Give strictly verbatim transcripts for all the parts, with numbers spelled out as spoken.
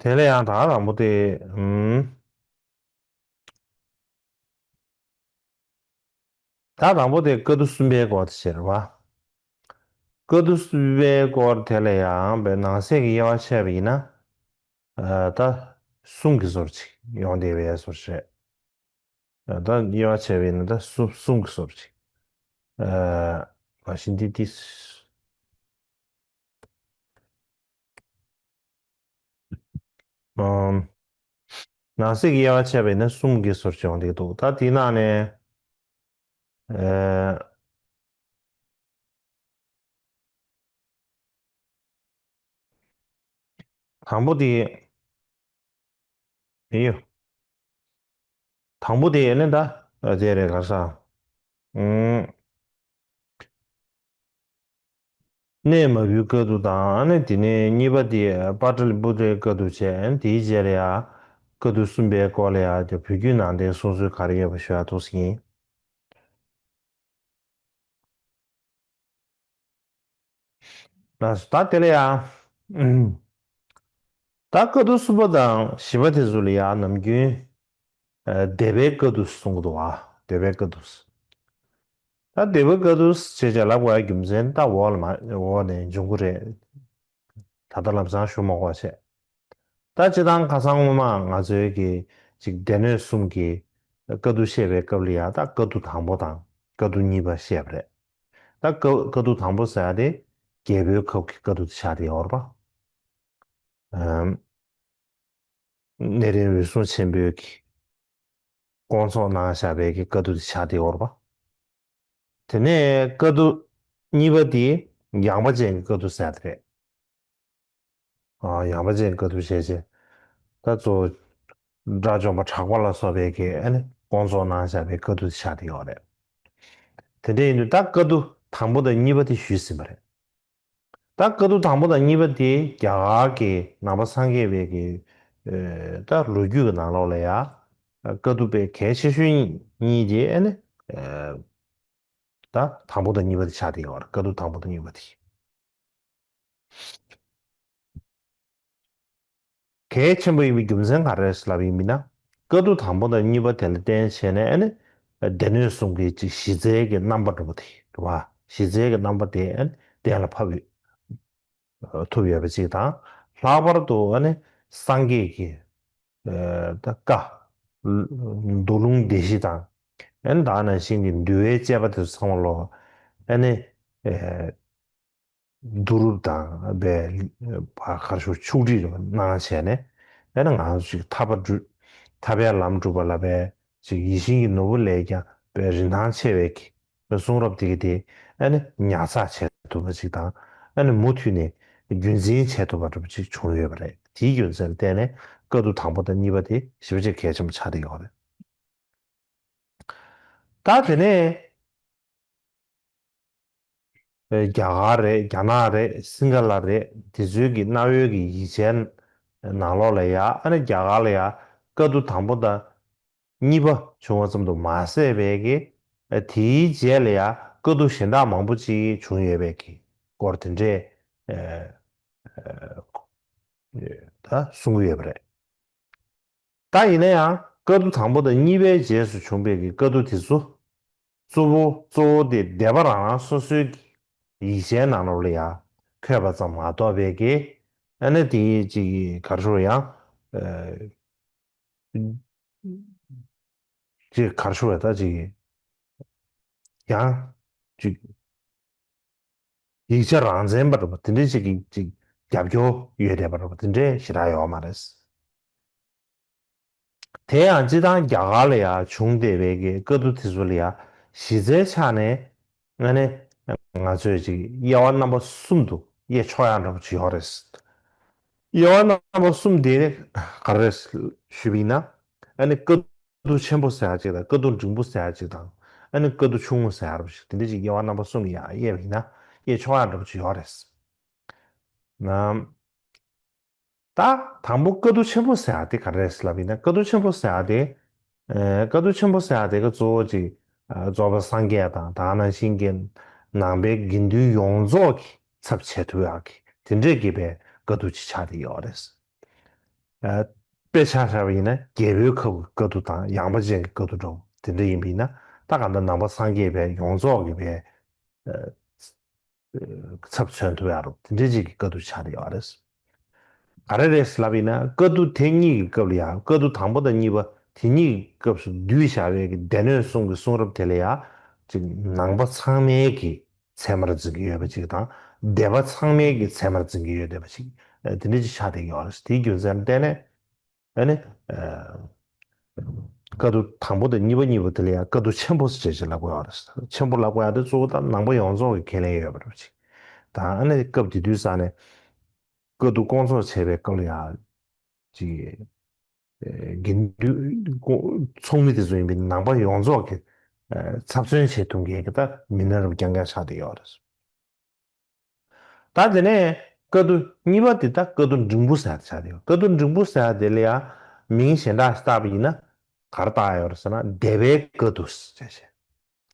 དེ་ལ་ཡང་ད་དང་པོ་དེ། ཨུམ། ད་དང་པོ་དེ་བཀའ་བསྡུ་གསུམ་པའི་སྐོར་དེ་བྱས་རེད་བ། བཀའ་བསྡུ་གསུམ་པའི་སྐོར་དེ་ལ་ཡང་བའི་ནང་གསེས་ཀྱི་དབྱེ་བ་ཕྱེ་བ་ཡིན་ན། ཨ། ད་གསུམ་གྱི་བཟོ་འདྲ་ཅིག་ཡོང་བསྡད་པའི་བཟོ་འདྲ་རེད། ཨ། ད་དབྱེ་བ་ཕྱེ་བ་ཡིན་ན་ད་གསུམ་གསུམ་གྱི་བཟོ་འདྲ་ཅིག་ཨ། མ་གཞི་འདི་འདི། ཨམ། ནང་གསེས་ཀྱི་དབྱེ་བ་ཕྱེ་བ་ཡིན་ན་གསུམ་གྱི་བཟོ་འདྲ་ཅིག་ཡོང་བསྡད་འདུག་ད་དེའི་ནང་ནས། ཨ། དང་པོ་དེ། ཡིན། དང་པོ་དེ་ནི་ད་དེ་རེད། ག་རེ་ཟེར། ཨུམ། གནས་མ་བུའི་བཀའ་བསྡུ་དང་། ཨ་ནི་དེ་ནས་གཉིས་པ་དེ་པཱ་ཏ་ལི་པུ་ཏྲའི་བཀའ་བསྡུ་བྱས། ཨ་ནི་དེའི་རྗེས་ལ་ཡང་བཀའ་བསྡུ་གསུམ་པའི་སྐོར་ལ་ཡང་བོད་བརྒྱུད་ནང་བསྟན་གསུང་སྲོལ་ག་རེ་ཡོད་པ་ཞུ་ཡག་འདུག་ཟེར་གྱི་ཡིན། ལགས་སོ། ད་དེ་ལ་ཡང་། ཨུམ། ད་བཀའ་བསྡུ་གསུམ་པ་དང་བཞི་པ་དེ་ཚོ་ལ་ཡང་ནམ་རྒྱུན། ཨ། སྡེ་པའི་བཀའ་བསྡུ་གསུང་གི་འདུག་བ། སྡེ་པའི་བཀའ་བསྡུ། ད་སྡེ་པའི་བཀའ་བསྡུ་ཞེས་བྱ་ལབ་དགོས་ཡ་རྒྱུ་མཚན་ད་འོག་ལ་མ་འོག་ནས་འབྱུང་གི་རེད། ད་ལྟ་ལམ་སང་ཞུ་མ་དགོས་བྱས། ད་སྤྱིར་བཏང་ཁ་སང་སྔོན་མ་ང་ཚོའི་གི་ཅིག་སྡེ་སྣོད་གསུམ་གྱི་བཀའ་བསྡུ་བཤད་པའི་སྐབས་ལ་ཡ། ད་བཀའ་བསྡུ་དང་པོ་དང་བཀའ་བསྡུ་གཉིས་པ་བཤད་པ་རེད། ད་བཀའ་བཀའ་བསྡུ་དང་པོ་ཟེར་ཡ་དེ་རྒྱལ་པོའི་ཁབ་ཀྱི་བཀའ་བསྡུ་དེ་ཆགས་བསྡད་ཡོད་རེད་པ། ཨམ། གནས་རིམ་འོད་སྲུང་ཆེན་པོས་ཀྱི་དགོངས་རྫོགས་གནང་བཞག་པའི་གི་བཀའ་བསྡུ་དེ་ཆགས་བསྡད་ཡོད་རེད་པ། དེ་ནས་བཀའ་བསྡུ་གཉིས་པ་དེ་ཡངས་པ་ཅན་གྱི་བཀའ་བསྡུ་ཟེར་དེ་རེད། ཨ། ཡངས་པ་ཅན་གྱི་བཀའ་བསྡུ་བྱས་རྗེས། ད་གཙོ་བོ་དགྲ་བཅོམ་པ་གྲགས་པ་ལ་སོགས་པའི་གི་ཨ་ནི་དགོངས་རྫོགས་གནང་བཞག་པའི་བཀའ་བསྡུ་དེ་ཆགས་བསྡད་ཡོད་རེད། དེ་འདྲ་ཡིན་དུས་ད་བཀའ་བསྡུ་དང་པོ་དང་གཉིས་པ་དེ་ཞུས་ཟིན་པ་རེད། ད་བཀའ་བསྡུ་དང་པོ་དང་གཉིས་པ་དེ་རྒྱ་གར་གྱི་ནང་པ་སངས་རྒྱས་པའི་གི། ཨེ། ད་ལོ་རྒྱུས་ཀྱི་ནང་ལོགས་ལ་ཡ། བཀའ་བསྡུ་དཔེ་གལ་ཆེ་ཤོས་གཉིས་དེ་ཨ་ནི། ཨེ། ད་དང་པོ་དང་གཉིས་པ་དེ་ཆགས་བསྡད་ཡོད་རེད། བཀའ་བསྡུ་དང་པོ་དང་གཉིས་པ་དེ། གལ་ཆེན་པོ་ཡིན་པའི་རྒྱུ་མཚན་ག་རེ་རེད་ལབ་ཡིན་མིན་ན། བཀའ་བསྡུ་དང་པོ་དང་གཉིས་པ་དེ་ལ་བརྟེན་བྱས་ནས་ཨ་ནི་སྡེ་སྣོད་གསུམ་གྱི་ཅིག་གཞི་རྩའི་གི་རྣམ་པ་འདྲ་པོ་དེ་རེད་བ། གཞི་རྩའི་གི་རྣམ་པ་དེ་ཨ་ནི་གཏན་ལ་ཕབ་ཡོད། ཐུབ་ཡོད་པ་ཅིག་དང་། ལྷག་པར་དུ་ཨ་ནི་སངས་རྒྱས་ཀྱི། ཨ། ད་བཀའ། མདོ་ལུང་སྡེ་བཞི་དང་། ཨ་ནི་ད་ག་ནང་བཞིན་གྱི་འདུལ་བའི་བཅས་པ་དེ་ཚོ་ཚང་མ་ལོ། ཨ་ནི། ཨ། བསྡུ་རུབ་དང་བའི་བར་ཁར་ཤོག་ཕྱོགས་སྒྲིག་གནང་བྱས་ནས། ཨ་ནི་ང་ཚོ་ཅིག་ཐར་པ་སྒྲུབ། ཐར་པའི་ལམ་སྒྲུབ་པ་ལ་བའི་ཅིག་ཡིད་བཞིན་གྱི་ནོར་བུ་ལས་ཀྱང་བའི་རིན་ཐང་ཆེ་བའི་གི་གསུང་རབ་དེ་གི་དེ་ཨ་ནི་ཉར་ཚགས་བྱེད་ཐུབ་པ་ཅིག་དང་། ཨ་ནི་མུ་མཐུད་ནས་རྒྱུན་འཛིན་བྱེད་ཐུབ་པ་འདྲ་པོ་ཅིག་བྱུང་ཡོད་པ་རེད། དེའི་རྒྱུ་མཚན་ལ་བརྟེན་ནས་བཀའ་བསྡུ་དང་པོ་དང་གཉིས་པ་དེ་ཞེ་པོ་ཅིག་གལ་ཆེན་པོ་ཆགས་བསྡད་ཡོད་རེད། ད་དེ་ནས། རྒྱ་གར་རེད། རྒྱ་ནག་རེད། སིང་ག་ལ་རེད། དེ་ཚོའི་གི་གནའ་བོའི་གི་ཡིག་ཆའི་ནང་ལོགས་ལ་ཡ། ཨ་ནི་རྒྱ་གར་ལ་ཡ་བཀའ་བསྡུ་དང་པོ་དང་གཉིས་པ་བྱུང་བ་ཙམ་དུ་མ་ཟད་པའི་གི། དེའི་རྗེས་ལ་ཡ་བཀའ་བསྡུ་གཞན་དག་མང་པོ་ཅིག་བྱུང་ཡོད་པའི་གི་སྐོར་དེ་འདྲས། ཨ། ཨ། ད་གསུང་གི་ཡོད་པ་རེད། ད་ཡིན་ན་ཡང་བཀའ་བསྡུ་དང་པོ་དང་གཉིས་པའི་རྗེས་སུ་བྱུང་བའི་གི་བཀའ་བསྡུ་དེ་ཚོ། གཙོ་བོ་གཙོ་བོ་དེ་སྡེ་པ་རང་རང་སོ་སོའི་གི་ཡིག་ཆའི་ནང་ལོགས་ལ་ཡང་འཁོད་པ་ཙམ་མ་གཏོགས་པའི་གི། ཨ་ནི་དེའི་ཅིག་ག་རེ་ཞུ་དགོས་རེད། ཡང་། ཨ། ཅིག་ག་རེ་ཞུ་དགོས་རེད། ད་ཅིག་ཡང་ཅིག་ཡིག་ཆ་རང་མཚན་པ་འདྲ་པོ་དེ་འདྲ་ཞིག་གི་ཅིག་རྒྱབ་སྐྱོར་ཡོད་བསྡད་པ་འདྲ་པོ་དེ་འདྲ་ཞེ་དྲག་ཡོད་མ་རེད། དེ་ཡང་སྤྱིར་བཏང་རྒྱ་གར་ལ་ཡང་བྱུང་བསྡད་པའི་གི་བཀའ་བསྡུ་དེ་ཚོ་ལ་ཡང་གཞི་རྩའི་ཆ་ནས་ཨ་ནི་ང་ཚོས་ཅིག་དབྱེ་བ་རྣམ་པ་གསུམ་དུ་དབྱེ་ཆོག་ཡག་འདྲ་པོ་ཅིག་ཡོད་རེད། དབྱེ་བ་རྣམ་པ་གསུམ་དེ་ག་རེ་རེད་ཞུས་པ་ཡིན་ན། ཨ་ནི་བཀའ་བསྡུ་ཆེན་པོ་ཟེར་ཡག་ཅིག་དང་། བཀའ་བསྡུ་འབྲིང་པོ་ཟེར་ཡག་ཅིག་དང་། ཨ་ནི་བཀའ་བསྡུ་ཆུང་ངུ་ཟེར་ཡག་རེད་པ། དེ་འདྲ་ཅིག་དབྱེ་བ་རྣམ་པ་གསུམ་ལ་ཡང་དབྱེ་བ་ཡིན་ན་དབྱེ་ཆོག་ཡག་འདྲ་པོ་ཅིག་ཡོད་རེད། ནམ། ད་དང་པོ་བཀའ་བསྡུ་ཆེན་པོ་ཟེར་ཡག་དེ་ག་རེ་རེད་ལབ་ཡིན་ན། བཀའ་བསྡུ་ཆེན་པོ་ཟེར་ཡག་དེ། ཨ། བཀའ་བསྡུ་ཆེན་པོ་ཟེར་ཡག་དེ་ག་གཙོ་བོ་ཅིག་ཨ། རྫོགས་པ་སངས་རྒྱས་དང་། ད་ག་ནང་བཞིན་གྱི་ནང་པའི་དགེ་འདུན་ཡོངས་རྫོགས་ཀྱི་ཚབ་བྱེད་ཐུབ་ཡག་གི་དེ་འདྲས་ཀྱི་བའི་བཀའ་བསྡུ་ཅིག་ཆགས་བསྡད་ཡོད་རེད། དཔེ་ཆ་བཞག་པ་ཡིན་ན་རྒྱལ་པོའི་ཁབ་ཀྱི་དཀའ་སྡུག་དང་ཡངས་པ་ཅན་གྱི་དཀའ་སྡུག་འདྲ་བོ་དེ་འདྲ་ཡིན་པ་ཡིན་ན། ད་གང་ལྟར་ནང་པ་སངས་རྒྱས་པའི་ཡོངས་རྫོགས་ཀྱི་པའི་ཚབ་མཚོན་ཐུབ་ཡ་རོ། དེ་འདྲའི་ཅིག་གི་དཀའ་སྡུག་ཆགས་བསྡད་ཡོད་རེད། ག་རེ་རེད་ལབ་ཡིན་ན། དཀའ་སྡུག་དེ་གཉིས་ཀྱི་སྐབས་ལ་ཡང་། དཀའ་སྡུག་དང་པོ་དང་གཉིས་པ་དེ་གཉིས་ཀྱི་སྐབས་སུ་བསྡུས་བཞག་པའི་གི་སྡེ་སྣོད་གསུམ་གྱི་གསུང་རབ་དེ་ལ་ཡང་ཅིག་ནང་པ་ཚང་མའི་གི་ཚད་མར་འཛིན་གྱི་ཡོད་པ་ཅིག་དང་། སྡེ་པ་ཚང་མའི་གི་ཚད་མར་འཛིན་གྱི་ཡོད་བསྡད་པ་ཅིག་དེ་འདྲ་ཅིག་ཆགས་བསྡད་ཡོད་རེད། དེའི་རྒྱུ་མཚན་བརྟེན་ནས། ཨ་ནི། དཀའ་སྡུག་དང་པོ་དང་གཉིས་པ་གཉིས་པ་དེ་ལ་ཡང་དཀའ་སྡུག་ཆེན་པོ་ཞེས་ཅིག་ལབ་དགོས་ཡོད་རེད། ཆེན་པོ་ལབ་དགོས་ཡ་དེ་གཙོ་བོ་ད་ནང་པ་ཡོངས་རྫོགས་ཀྱི་ཁས་ལེན་ཡོད་པ་རེད་ཅིག་དང་། ཨ་ནི་སྐབས་དེ་དུས་ས་ནས་དཀའ་སྡུག་སྐོང་ཚོགས་བྱས་པའི་སྐབས་ལ་ཡང་ཅིག་དགེ་འདུན་ཚོགས་མི་དེ་ཚོ་ཡིན་པའི་ནང་པ་ཡོངས་རྫོགས་ཀྱི་ཚབ་མཚོན་བྱེད་ཐུབ་མཁན་གྱི་ད་མི་སྣ་རབ་རྐྱང་རྐྱང་ཆགས་བསྡད་ཡོད་རེད། ད་དེ་ནས་དཀའ་སྡུག་གཉིས་པ་དེ་ད་དཀའ་སྡུག་འབྲིང་པོ་ཟེར་ཡ་དེ་ཆགས་བསྡད་ཡོད། དཀའ་སྡུག་འབྲིང་པོ་ཟེར་ཡ་དེ་ལ་ཡང་མིང་གཞན་དག་ཞིག་བཏགས་པ་ཡིན་ན་ག་རེ་བཏགས་ཡོད་རེད་ཟེར་ན། སྡེ་པའི་དཀའ་སྡུག་ཟེར་བྱས།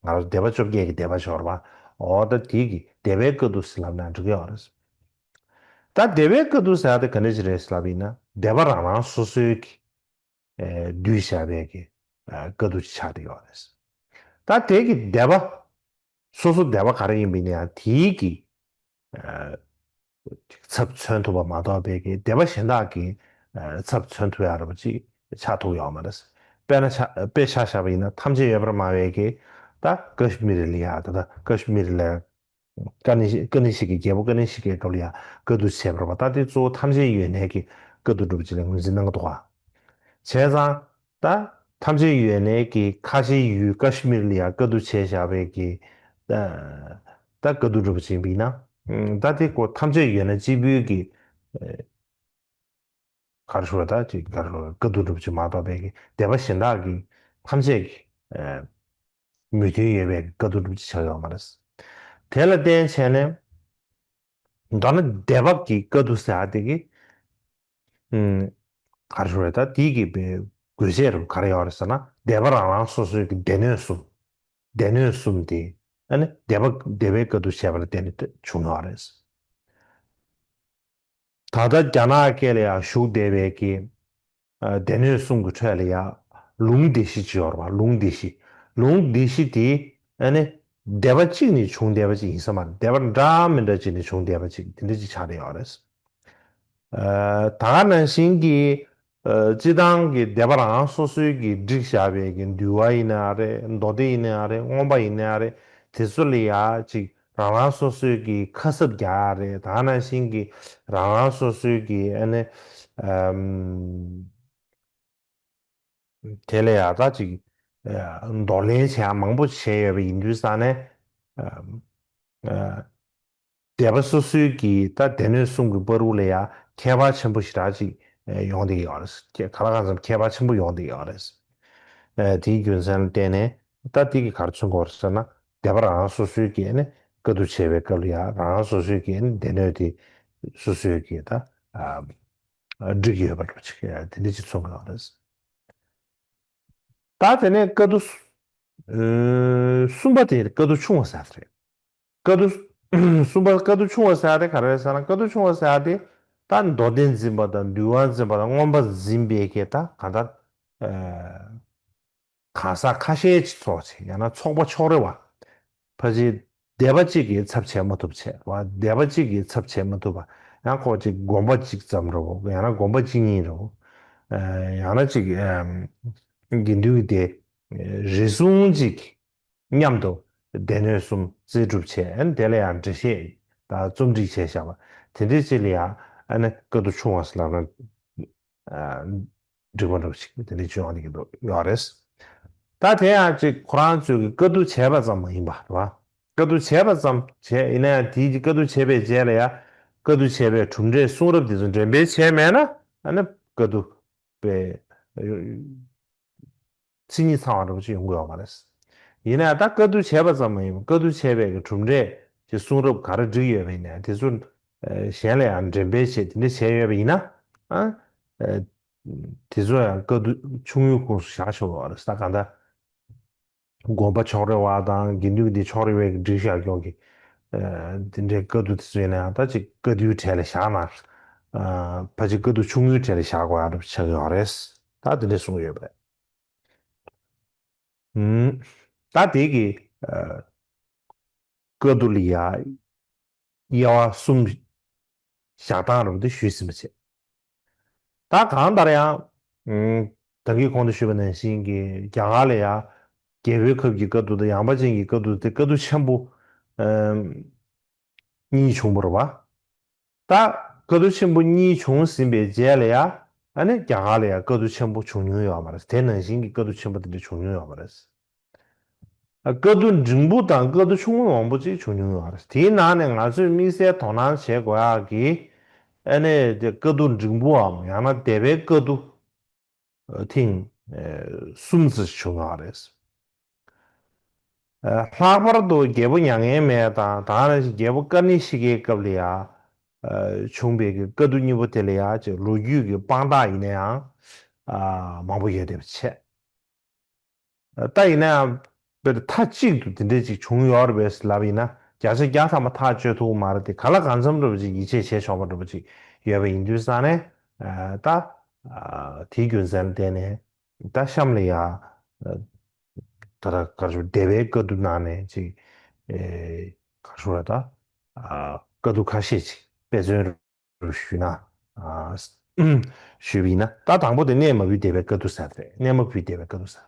ང་རང་སྡེ་པ་བཅོ་བརྒྱད་ཀྱི་སྡེ་པ་ཤོར་བ། འོ་ད་དེ་གི་སྡེ་པའི་དཀའ་སྡུག་ཟེར་ལབ་ན་འགྲིག་གི་ཡོད་རེད། ད་སྡེ་པའི་དཀའ་སྡུག་ཟེར་ཡ་དེ་ག་འདྲ་ཞིག་རེད་ཟེར་ལབ་ཡིན་ན། སྡེ་པ་རང་རང་སོ་སོའི་གི་བསྡུས་བཞག་པའི་གི་དཀའ་སྡུག་ཅིག་ཆགས་བསྡད་ཡོད་རེད། ད་དེ་གི་སྡེ་པ། སོ་སོ་སྡེ་པ་ག་རེ་ཡིན་པ་ཡིན་ན་ཡང་དེའི་གི་ཚབ་མཚོན་ཐུབ་པ་མ་གཏོགས་པའི་གི་སྡེ་པ་གཞན་དག་གི་ཚབ་མཚོན་ཐུབ་ཡ་ར་བ་ཅིག་ཆགས་ཐུབ་ཡོད་མ་རེད། དཔེར་ན་ཆ་དཔེ་ཆ་བཞག་པ་ཡིན་ན། ཐམས་ཅད་ཡོད་པར་སྨྲ་བའི་གི་ད་ཀ་ཤི་མིར་ལ་ཡ། ད་ད་ཀ་ཤི་མིར་ལ་ཀ་ནི་ཤི་ཀ་ནི་ཤི་ཀའི་རྒྱལ་པོ་ཀ་ནི་ཤི་ཀའི་སྐབས་ལ་ཡ་དཀའ་སྡུག་བྱས་པ་རེད་པ། ད་དེ་གཙོ་བོ་ཐམས་ཅད་ཡོད་གནས་ཀྱི་དཀའ་སྡུག་འགྲུབ་ཅིག་ལ་ངོས་འཛིན་གནང་གི་འདུག་ག་བྱས་ཙང་། ད་ཐམས་ཅད་ཡོད་གནས་ཀྱི་ཁ་ཆེའི་ཡུལ་ཀ་ཤི་མིར་ལ་ཡང་དཀའ་སྡུག་བྱས་བཞག་པའི་གི། ད་ད་དཀའ་སྡུག་འགྲུབ་ཅིག་ཡིན་པ་ཡིན་ན། ད་དེ་ཀོ་ཐམས་ཅད་ཡོད་གནས་གཅིག་པུའི་གི། ག་རེ་ཞུ་བ། ད་ཅིག་ག་རེ་ཞུ་བ། དཀའ་སྡུག་འགྲུབ་ཅིག་མ་གཏོགས་པའི་གི་སྡེ་པ་གཞན་དག་གི་ཐམས་ཅད་ཀྱི་མོས་མཐུན་ཡོད་པའི་དཀའ་སྡུག་འགྲུབ་ཅིག་ཆགས་ཡོད་མ་རེད། དེ་ལ་བརྟེན་བྱས་ནས། མདོར་ན་སྡེ་པ་གི་དཀའ་སྡུག་ཟེར་ཡ་དེ་གི། ཨུམ། ག་རེ་ཞུ་རེད། ད་དེའི་གི་བའི་དགོས་ཆེད་རུ་ག་རེ་ཡོད་རེད་ཟེར་ན། སྡེ་པ་རང་རང་སོ་སོའི་གི་སྡེ་སྣོད་གསུམ། སྡེ་སྣོད་གསུམ་དེ་ཨ་ནི་སྡེ་པ་སྡེ་པའི་དཀའ་སྡུག་བྱས་པ་ལ་བརྟེན་ནས་བྱུང་ཡོད་རེད། ད་ལྟ་རྒྱ་ནག་སྐད་ལ་ཡང་བཞུགས་བསྡད་པའི་གི། ཨ། སྡེ་སྣོད་གསུམ་གྱི་ཁྲོད་ལ་ཡང་ལུང་སྡེ་བཞི་ཅིག་ཡོད་རེད་པ། ལུང་སྡེ་བཞི། ལུང་སྡེ་བཞི་དེ་ཨ་ནི་སྡེ་པ་གཅིག་ནས་བྱུང་བསྡད་པ་ཅིག་ཡིན་ས་མ་རེད། སྡེ་པ་འདྲ་མི་འདྲ་ཅིག་ནས་བྱུང་བསྡད་པ་ཅིག་དེ་འདྲ་ཅིག་ཆགས་བསྡད་ཡོད་རེད། ཨ། ད་ག་ནང་བཞིན་གྱི། ཨ། སྤྱི་བཏང་གི་སྡེ་པ་རང་སོ་སོའི་གི་བསྒྲིགས་བཞག་པའི་གི་འདུལ་བ་ཡིན་ན་རེད། མདོ་སྡེ་ཡིན་ན་རེད། མངོན་པ་ཡིན་ན་རེད། དེ་ཚོ་ལ་ཡང་ཅིག་རང་རང་སོ་སོའི་གི་ཁ་གསབ་རྒྱག་ཡ་རེད། ད་ག་ནང་བཞིན་གྱི་རང་རང་སོ་སོའི་གི་ཨ་ནི། ཨམ། དེ་ལ་ཡང་ད་ཅིག་ཨ། འདོར་ལེན་བྱེད་ཡ་མང་པོ་བྱས་ཡོད་པ་ཡིན་དུས་ཙང་ནས། ཨ། ཨ། སྡེ་པ་སོ་སོའི་གི་ད་སྡེ་སྣོད་གསུམ་གྱི་བར་དུ་ལ་ཡང་ཁྱད་པར་ཆེན་པོ་ཞེ་དྲག་ཅིག་ཡོང་བསྡད་ཡོད་རེད། ག་ལ་གང་འཚམ་ཁྱད་པར་ཆེན་པོ་ཡོང་བསྡད་ཡོད་རེད། ཨ། དེའི་རྒྱུ་མཚན་ལ་བརྟེན་ནས་ད་དེ་གི་ག་རེ་མཚོན་གྱི་ཡོད་རེད་ཟེར་ན། སྡེ་པ་རང་རང་སོ་སོའི་གི་ཨ་ནི་དཀའ་སྡུག་བྱེད་པའི་སྐབས་ལ་ཡང་རང་རང་སོ་སོའི་གི་ཨ་ནི་སྡེ་སྣོད་དེ་སོ་སོའི་གི་ད། ཨ། བསྒྲིགས་ཡོད་པ་འདྲ་པོ་ཅིག་དེ་འདྲ་ཅིག་མཚོན་གྱི་ཡོད་རེད། ད་དེ་ནས་དཀའ་སྡུག་ཨ། གསུམ་པ་དེ་དཀའ་སྡུག་ཆུང་བ་ཟེར་རེད། དཀའ་སྡུག་གསུམ་པ་དཀའ་སྡུག་ཆུང་བ་ཟེར་ཡ་དེ་ག་རེ་རེད་ཟེར་ན། དཀའ་སྡུག་ཆུང་བ་ཟེར་ཡ་དེ་ད་མདོ་སྡེ་འཛིན་པ་དང་འདུལ་བ་འཛིན་པ་དང་མངོན་པ་འཛིན་པའི་གི་ད་གང་ལྟར། ཨ། གང་ཟག་ཁ་ཤས་ཅིག་ཚོགས་བྱས། ཡང་ན་ཚོགས་པ་ཕྱོགས་རེ་བ། ཕལ་ཆེར་སྡེ་པ་གཅིག་གིས་ཚབ་བྱེད་མ་ཐུབ་བྱས་པ། སྡེ་པ་གཅིག་གིས་ཚབ་བྱེད་མ་ཐུབ་པ། ཡང་ཁོ་གཅིག་དགོན་པ་གཅིག་ཙམ་རེད་བ། ཡང་ན་དགོན་པ་གཅིག་གཉིས་རེད་བ། ཨ། ཡང་ན་གཅིག་ཨམ། དགེ་འདུན་གྱི་སྡེ་རེ་ཟུང་གཅིག་མཉམ་དུ་སྡེ་སྣོད་གསུམ་རྩིས་སྒྲུབ་བྱས། ཨ་ནི་དེ་ལ་ཡང་འགྲེལ་བཤད་དང་རྩོམ་སྒྲིག་བྱས་བཞག་པ་དེ་འདྲའི་ཅིག་ལ་ཡང་ཨ་ནི་དཀའ་སྡུག་ཆུང་བ་ཟེར་ལབ་ན། ཨ། འགྲིག་པ་འདྲ་པོ་ཞིག་དེ་འདྲ་བྱུང་ཡོང་གི་འདུག་ཡོད་རེད། ད་དེ་ཡང་ཅིག་ཁོ་རང་ཚོས་ཀྱི་དཀའ་སྡུག་བྱས་པ་ཙམ་མ་ཡིན་པ་རེད་བ། དཀའ་སྡུག་བྱས་པ་ཙམ་བྱས་ཡིན་ན་ཡང་དེའི་དཀའ་སྡུག་བྱས་པའི་རྗེས་ལ་ཡང་དཀའ་སྡུག་བྱས་པའི་གྲུབ་འབྲས་གསུང་རབ་དེ་ཚོ་འགྲེམས་སྤེལ་བྱས་མེད་ན། ཨ་ནི་དཀའ་སྡུག་པའི་མཚན་ཉིད་ཚང་བ་འདྲ་པོ་ཅིག་ཡོང་གི་ཡོད་མ་རེད། ཡིན་ན་ཡང་ད་དཀའ་སྡུག་བྱས་པ་ཙམ་མ་ཡིན་པར་དཀའ་སྡུག་བྱས་པའི་གི་གྲུབ་འབྲས་ཀྱི་གསུང་རབ་ག་རེ་བསྒྲིགས་ཡོད་པ་ཡིན་ན་ཡང་དེ་ཚོ་གཞན་ལ་ཡང་འགྲེམས་སྤེལ་བྱས་དེ་འདྲ་བྱས་ཡོད་པ་ཡིན་ན། ཨ། དེ་ཚོ་ཡང་དཀའ་སྡུག་ཆུང་ངུའི་ཁོངས་སུ་བཞག་ཆོག་གི་རེད། ད་གང་ལྟར་དགོན་པ་ཕྱོགས་རེ་བ་དང་དགེ་འདུན་གྱི་སྡེ་ཕྱོགས་རེ་བའི་སྒྲིག་བཞག་ཀྱོག་གི། ཨ། དེ་འདྲའི་དཀའ་སྡུག་དེ་ཚོ་ཡིན་ན་ཡང་ད་ཅིག་དཀའ་སྡུག་གྲས་ལ་བཞག་ན། ཕལ་ཆེར་དཀའ་སྡུག་ཆུང་ངུའི་གྲས་ལ་བཞག་དགོས་ཡག་འདྲ་པོ་ཆགས་ཀྱི་ཡོད་རེད། ད་དེ་འདྲ་གསུངས་ཡོད་པ་རེད། ད་དེ་གི་དཀའ་སྡུག་ལ་ཡ་དབྱེ་བ་གསུམ་བཞག་སྟངས་རུ་དེ་ཞུས་ཟིན་པ་བྱས། ད་གང་ལྟར་ཡང་ད་གིན་གོང་དུ་ཞུས་པ་ནང་བཞིན་གྱི་རྒྱ་གར་ལ་ཡ་རྒྱལ་པོའི་ཁབ་ཀྱི་དཀའ་སྡུག་དང་ཡངས་པ་ཅན་གྱི་དཀའ་སྡུག་དེ་དཀའ་སྡུག་ཆེན་པོ་གཉིས་བྱུང་བ་རེད་བ། ད་དཀའ་སྡུག་ཆེན་པོ་གཉིས་བྱུང་ཟིན་པའི་རྗེས་ལ་ཡ་ཨ་ནི་རྒྱ་གར་ལ་ཡ་དཀའ་སྡུག་ཆེན་པོ་བྱུང་མྱོང་ཡོད་མ་རེད། དེ་ནང་བཞིན་གྱི་དཀའ་སྡུག་ཆེན་པོ་དེ་འདྲ་བྱུང་མྱོང་ཡོད་མ་རེད། དཀའ་སྡུག་འབྲིང་པོ་དང་དཀའ་སྡུག་ཆུང་ངུ་མང་པོ་ཅིག་བྱུང་མྱོང་ཡོད་རེད། དེའི་ནང་ནས་ང་ཚོས་དམིགས་བསལ་དོ་སྣང་བྱེད་དགོས་ཡག་གི་ཨ་ནི་དེ་དཀའ་སྡུག་འབྲིང་པོའམ་ཡང་ན་འདས་པའི་དཀའ་སྡུག་ཐེངས་གསུམ་ཙམ་བྱུང་ཡོད་རེད། ལྷག་པར་དུ་རྒྱལ་པོ་མྱ་ངན་མེད་དང་དེ་ནང་བཞིན་རྒྱལ་པོ་ཀ་ཎི་ཤི་ཀའི་སྐབས་ལ་ཡ་བྱུང་བའི་གི་དཀའ་སྡུག་གཉིས་པོ་དེ་ལ་ཡ་ཅིག་ལོ་རྒྱུས་ཀྱི་དཔང་རྟགས་ཡིན་ན་ཡང་མང་པོ་ཡོད་བསྡད་པ་བྱས། ད་ཡིན་ན་ཡང་དཔེར་མཐའ་གཅིག་ཏུ་དེ་འདྲས་ཅིག་བྱུང་ཡོད་རེད་པས་ལབ་ཡིན་ན་བརྒྱ་ཆ་བརྒྱ་ཐམ་པ་ཐག་གཅོད་ཐུབ་ཀྱི་མ་རེད་དེ། གང་ལ་གང་འཚམ་འདྲ་པོ་ཅིག་ཡིད་ཆེས་བྱས་ཆོག་པ་འདྲ་པོ་ཅིག་ཡོད་པ་ཡིན་དུས་ཙང་ནས་ད་དེའི་རྒྱུ་མཚན་ལ་བརྟེན་ནས་ད་གཤམ་ལ་ཡ་ད་ལྟ་ག་རེ་ཞུ་འདས་པའི་དཀའ་སྡུག་ནང་ནས་ཅིག་ག་རེ་ཞུ་ར་ད་དཀའ་སྡུག་ཁ་ཤས་ཅིག་དཔེ་མཚོན་རུ་ཞུས་ན། ཨ། ཞུས་པ་ཡིན་ན་ད་དང་པོ་དེ་གནས་མ་བུའི་འདས་པའི་དཀའ་སྡུག་ཟེར་དེ་རེད། གནས་མ་བུའི་འདས་པའི་དཀའ་སྡུག་ཟེར་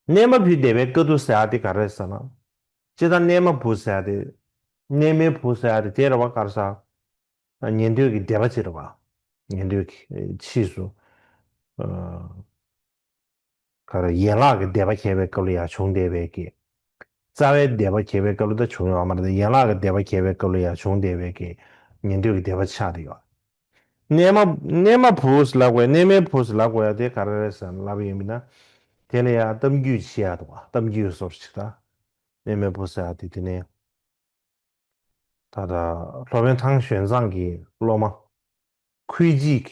དེ། གནས་མ་བུའི་འདས་པའི་དཀའ་སྡུག་ཟེར་དེ་ག་རེ་ཟེར་ན། སྤྱིར་བཏང་གནས་མ་བུ་ཟེར་དེ། གནས་མའི་བུ་ཟེར་དེ་དེ་རེད་བ། ག་རེ་ཟེར། ཉན་ཐོས་ཀྱི་འདས་པ་ཅིག་རེད་བ། ཉན་ཐོས་ཀྱི་ཕྱིས་སུ། ཨ། ག་རེ་ཡན་ལག་གི་འདས་པ་བྱས་པའི་སྐབས་ལ་ཡང་བྱུང་བསྡད་པའི་གི། རྩ་བའི་འདས་པ་བྱས་པའི་སྐབས་ལ་ད་བྱུང་ཡོད་མ་རེད་དེ། ཡན་ལག་གི་འདས་པ་བྱས་པའི་སྐབས་ལ་ཡང་བྱུང་བསྡད་པའི་གི་ཉན་ཐོས་ཀྱི་འདས་པ་ཆགས་བསྡད་ཡོད། གནས་མ་གནས་མ་བུ་ཟེར་ལབ་དགོས་ཡ། གནས་མའི་བུ་ཟེར་ལབ་དགོས་ཡ་དེ་ག་རེ་རེད་ཟེར་ན་ལབ་ཡིན་མིན་ན། དེ་ལ་ཡང་གཏམ་རྒྱུད་བཤད་ཡ་འདུག་བ། གཏམ་རྒྱུད་སོར་ཅིག་ད། གནས་མའི་བུ་ཟེར་ཡ་དེ་དེ་ནས། ད་ལྟ་སློབ་དཔོན་ཐང་ཞོན་ཙང་གི་སློབ་མ་ཁུའི་ཅིག་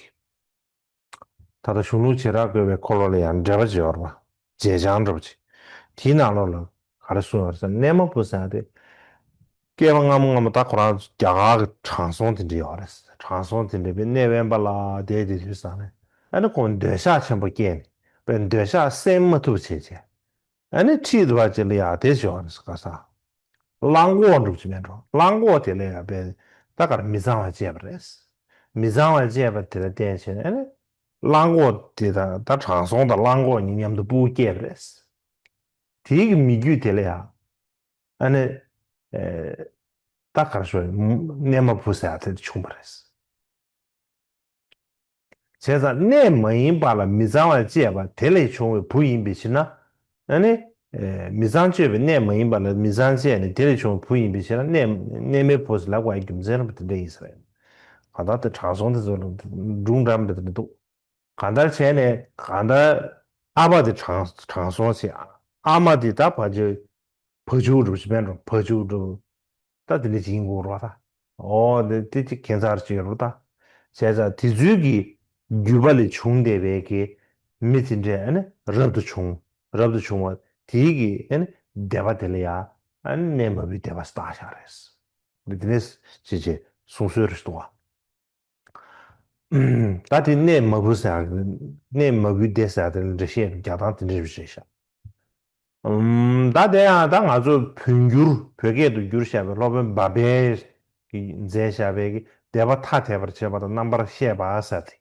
ད་ལྟ་གཞུང་ལུགས་བྱེ་བྲག་བཀོད་པའི་འཁོར་ལོ་ལ་ཡང་འགྲེལ་པ་ཅིག་ཡོད་རེད་པ། བྱེ་སྦྱང་འདྲ་པོ་ཅིག་དེའི་ནང་ལོགས་ལ་ག་རེ་གསུངས་ཡོད་རེད་ཟེར་ན། གནས་མ་བུ་ཟེར་ཡ་དེ་སྐྱེ་བ་སྔ་མ་སྔ་མ་ད་ཁོ་རང་རྒྱ་གར་གྱི་དྲང་སྲོང་དེ་འདྲ་ཡོད་རེད། དྲང་སྲོང་དེ་འདྲ་པའི་གནས་དབེན་པ་ལ་བསྡད་དེ་དུས་ཙང་ནས་ཨ་ནི་ཁོང་འདོད་ཆགས་ཆེན་པོ་སྐྱེས་ནས་པའི་འདོད་ཆགས་སེལ་མ་ཐུབ་བྱས་བྱས། ཨ་ནི་ཁྲིད་འདུག་པ་ཅིག་ལ་ཡ་དེ་ཞོག་ནས་ག་ས། གླང་གོག་འགྲུབ་ཀྱི་མེད་འགྲོ། གླང་གོག་དེ་ལ་ཡ་པའི་ད་གར་མི་གཙང་བ་སྤྱད་པ་རེད། མི་གཙང་བ་སྤྱད་པ་དེ་ལ་བརྟེན་བྱས་ནས་ཨ་ནི་གླང་གོག་དེ་དང་ད་དྲང་སྲོང་དང་གླང་གོག་གཉིས་མཉམ་དུ་སྤུ་གུ་སྐྱེས་པ་རེད། དེའི་གི་མི་རྒྱུད་དེ་ལ་ཡ་ཨ་ནི་ད་གར་ཞོག་གནས་མ་བུ་ཟེར་ཡ་དེ་བྱུང་བ་རེད། བྱས་ཙང་གནས་མ་ཡིན་པ་ལ་མི་གཙང་བ་སྤྱད་པ་དེ་ལས་བྱུང་བའི་བུ་ཡིན་པའི་ཕྱིར་ན། ཨ་ནི། མི་གཙང་སྤྱོད་པའི་གནས་མ་ཡིན་པ་ལ་མི་གཙང་སྤྱད་ནས་དེ་ལས་བྱུང་བའི་བུ་ཡིན་པའི་ཕྱིར་ན་གནས་གནས་མའི་བུ་ཟེར་ལབ་དགོས་པའི་རྒྱུ་མཚན་རེད་པ། དེ་འདྲ་ཡིན་ཟེར། གང་ལྟར་དེ་དྲང་སྲོང་དེ་ཚོ་ལ་སྒྲུང་འདྲ་མི་འདྲ་དེ་འདྲ་འདུག་གང་ལྟར་བྱས་ནས་གང་ལྟར་ཨ་ཕ་དེ་དྲང་དྲང་སྲོང་བྱས། ཨ་མ་དེ་ད་ཕ་ཇོ། བ་ཕྱུགས་འགྲུབ་ཅིག་མེད་འགྲོ། བ་ཕྱུགས་འགྲུབ། ད་དེ་འདྲ་ཅིག་ཡིན་དགོས་རེད་པ་ད། ཨོ་དེ་དེ་ཅིག་ཁྱད་མཚར་ཅིག་ཡོད་རེད་པ་ད། བྱས་ཙང་དེ་ཚོའི་གི་རྒྱུད་པ་ལས་བྱུང་བསྡད་པའི་གི་མི་དེ་འདྲས་ཨ་ནི་རབ་ཏུ་བྱུང་། རབ་ཏུ་བྱུང་བ་དེའི་གི་ཨ་ནི་འདས་པ་དེ་ལ་ཡ་ཨ་ནི་གནས་མ་བུའི་འདས་པ་བཏགས་བཞག་རེད། འདི་དེ་ནས་ཅི་བྱེད་གསུང་སྲོལ་རེད་འདུག་བ། ད་དེ་གནས་མ་བུ་ཟེར་ཡག་གནས་མ་བུའི་སྡེ་ཟེར་ཡག་དེ་ལ་འགྲེལ་བཤད་རྒྱག་སྟངས་དེ་འདྲ་རེད་ཤག་ཨམ། ད་དེ་ཡང་ད་ང་ཚོ་བོད་འགྱུར་བོད་སྐད་དུ་བསྒྱུར་བཞག་པའི་སློབ་དཔོན་བ་པས་ཀྱིས་མཛད་བཞག་པའི་གི་འདས་པ་ཐ་དད་པར་བྱེད་པ་དང་རྣམ་པར་བཤད་པ་ཟེར་དེ།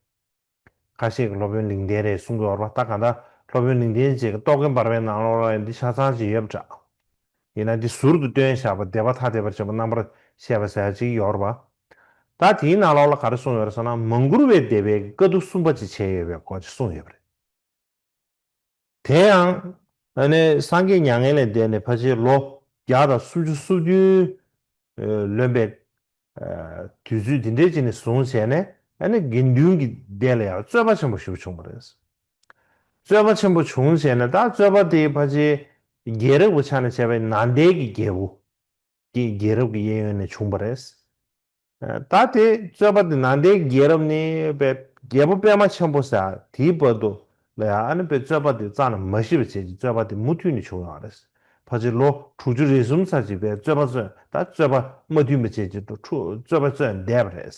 ཁ་ཤས་ཀྱིས་སློབ་དཔོན་ལིང་བརྡན་རེད་གསུང་གི་ཡོད་རེད་པ། ད་གང་ལྟར་སློབ་དཔོན་ལིང་བརྡན་བཅས་ཀྱི་རྟོག་གེ་འབར་བའི་ནང་ལོགས་ལ་འདི་ཆ་ཚང་ཅིག་ཡོད་པ་འདྲ། ཡིན་ན་འདི་ཟུར་དུ་བཏོན་བཞག་པ་འདས་པ་ཐ་དད་པར་བྱེད་པ་རྣམ་པར་བཤད་པ་ཟེར་ཡག་ཅིག་ཡོད་རེད་པ། ད་དེའི་ནང་ལོགས་ལ་ག་རེ་གསུངས་ཡོད་རེད་ཟེར་ན། མ་མགུར་བའི་སྡེ་པས་དཀའ་སྡུག་གསུམ་པ་ཅིག་བྱས་ཡོད་པའི་སྐོར་ཅིག་གསུངས་ཡོད་པ་རེད། དེ་ཡང་ཨ་ནི་སངས་རྒྱས་མྱ་ངན་ལས་འདས་ནས་ཕལ་ཆེར་ལོ་བརྒྱ་དང་སུམ་ཅུ་སོ་བདུན་ལོན་པའི་དུས་ཚོད་འདི་འདྲའི་ཅིག་ནས་བཟུང་བྱས་ནས་ཨ་ནི་དགེ་འདུན་གྱི་སྡེ་ལ་ཡང་རྩོད་པ་ཆེན་པོ་ཞིག་བྱུང་བ་རེད། རྩོད་པ་ཆེན་པོ་བྱུང་བྱས་ནས་ད་རྩོད་པ་དེ་ཕལ་ཆེར་རྒྱལ་རབས་ཀྱི་ཆ་ནས་བྱས་པའི་ནང་བསྟན་གྱི་རྒྱལ་པོ་གི་རྒྱལ་རབས་ཀྱི་གཡས་གཡོན་ནས་བྱུང་བ་རེད། ད་དེ་རྩོད་པ་དེ་ནང་བསྟན་རྒྱལ་རབས་ནས་པའི་རྒྱལ་པོ་པད་མ་ཆེན་པོ་ཟེར་དེའི་བར་དུ་ལ་ཡང་ཨ་ནི་པའི་རྩོད་པ་དེ་རྩ་ནས་མ་ཞི་བ་བྱས་ཀྱི་རྩོད་པ་དེ་མུ་མཐུད་ནས་བྱུང་ཡོད་རེད། ཕལ་ཆེར་ལོ་དྲུག་ཅུ་རེ་གསུམ་ཙམ་ཅིག་པའི་རྩོད་པ་རྩོད་ད་རྩོད་པ་མ་མཐུན་པ་བྱས་ཀྱི་འཁྲུག་རྩོད་པ་རྩོད་བསྡད་པ་རེད།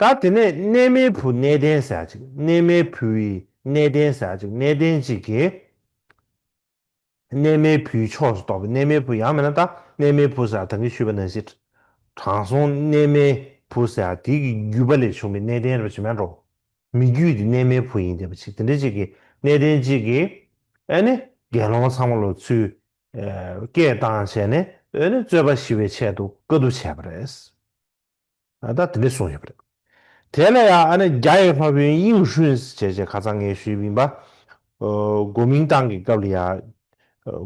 ད་དེ་ནས་གནས་མལ་བུ་གནས་བརྟན་ཟེར་ཡ་ཅིག་གནས་མལ་བུ་ཡི་གནས་བརྟན་ཟེར་ཡ་ཅིག་གནས་བརྟན་ཅིག་གིས། གནས་མལ་བུའི་ཕྱོགས་སུ་གཏོགས་པའི་གནས་མལ་བུ་ཡང་མིན་ན་ད་གནས་མལ་བུ་ཟེར་ཡ་ད་གིན་ཞུས་པ་ནང་བཞིན། དྲང་སྲོང་གནས་མལ་བུ་ཟེར་ཡ་དེ་གི་བརྒྱུད་པ་ལས་བྱུང་བའི་གནས་བརྟན་རེད་པ་ཅིག་མེད་འགྲོ། མི་བརྒྱུད་དེ་གནས་མལ་བུ་ཡིན་བསྡད་པ་ཅིག་དེ་འདྲ་ཅིག་གི་གནས་བརྟན་ཅིག་གིས་ཨ་ནི་དགེ་སློང་ཚང་མ་ལ་ཚུར་སྐད་བཏང་བྱས་ནས་ཨ་ནི་རྩོད་པ་ཞི་བའི་ཆེད་དུ་བཀའ་བསྡུ་བྱས་པ་རེད། ད་དེ་འདྲ་གསུངས་ཡོད་པ་རེད། དེ་ལ་ཡང་ཨ་ནི་རྒྱ་ཡི་སློབ་དཔོན་དབྱིངས་ཧྲུན་ཞེས་བྱས་ཁ་སང་ངས་ཞུས་པ་ཡིན་པ། ཨོ། གོ་མིང་ཏང་གི་སྐབས་ལ་ཡང་ཨོ།